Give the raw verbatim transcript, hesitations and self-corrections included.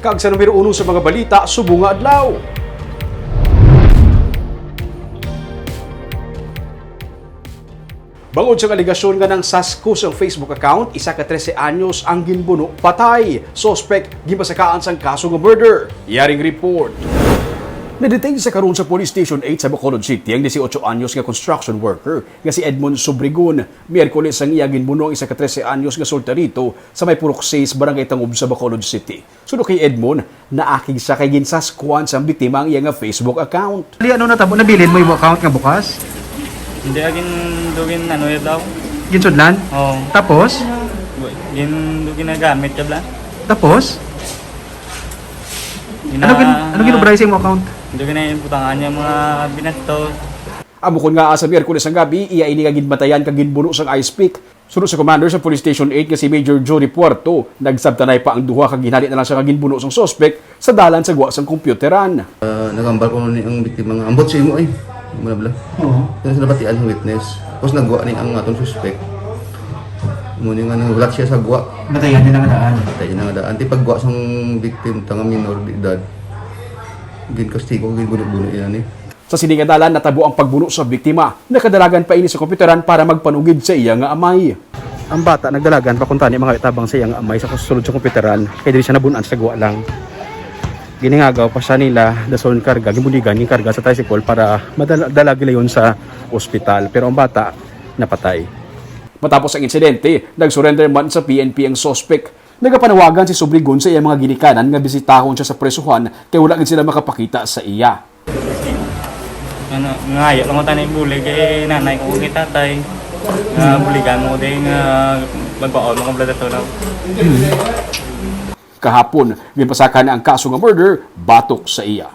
Kag sa numero uno sa mga balita subong nga adlaw. Bangod sa alegasyon nga nangsasko sang Facebook account, isa ka trese anyos ang ginbuno patay. Suspek ginpasakaan sang kaso nga murder. Yaring report. Na-detain sa karon sa Police Station eight sa Bacolod City ang dieciocho anyos nga construction worker nga si Edmond Sobregon. Miyerkules sang iya ginbuno ang isa ka trese anyos nga solterito sa may Purok sais, Barangay Tangub sa Bacolod City. Suno kay Edmond, naakig siya kay ginsaskuan sang biktima ang iya nga Facebook account. Ali, ano natabo? Nabilin mo yung account nga bukas? Hindi, agin dugin ano yun daw. Ginsudlan? Oo. Tapos? Gin dugin na gamit ka bla? Tapos? Gina- Ano gin-, ano ginubray sa imong account? Dugin na yung butangan niya mga binato. Amo kon nga sa Miyerkules ang gabi, iya ini nga ginbatayan kag ginbuno sang ice pick. Suno sa commander sa Police Station eight nga si Major Jory Puerto, nagsabtanay pa ang duha kag ginhali na lang siya nga ginbuno sang suspek sa dalan sa gwa sang kompyuteran. Ah, nagambal ko ni ang biktima nga, "Ambot sa imo, eh." Amo na bala. Oo. Kaya sila batian ang witness. Tapos nagwa ni ang atong suspect. Amo ni nga nanghulat siya sa gwa. Batayan niya na nga daan. Batayan niya na nga daan. Ti pagwa sang victim, ta nga minor de edad, ginkastigo, ginbuno-buno niya ni. Sa sini nga dalan, natabo ang pagbuno sa biktima. Nakadalagan pa ini sa kompyuteran para magpanugid sa iya nga amay. Ang bata nagdalagan pa kuntani mga tabang sa iya nga amay sa sulod sa kompyuteran, kay diri siya nabun-an sa gwa lang. Giningagaw pa siya nila, dason karga, gibuligan, ginkarga sa tricycle para madala, dala gilayon sa ospital. Pero ang bata napatay. Matapos ang insidente, nag-surrender man sa P N P ang suspek. Nagapanawagan si Sobregon sa iyang mga ginikanan nga bisitahon siya sa presohan kay wala gid sila makapakita sa iya. Ano, ngayo lang ko tanay bulig kay nanay ko kay tatay. Nga buligan mo ko din nga magbaon mo ko blood ato na. Kahapon, ginpasaka na ang kaso nga murder batok sa iya.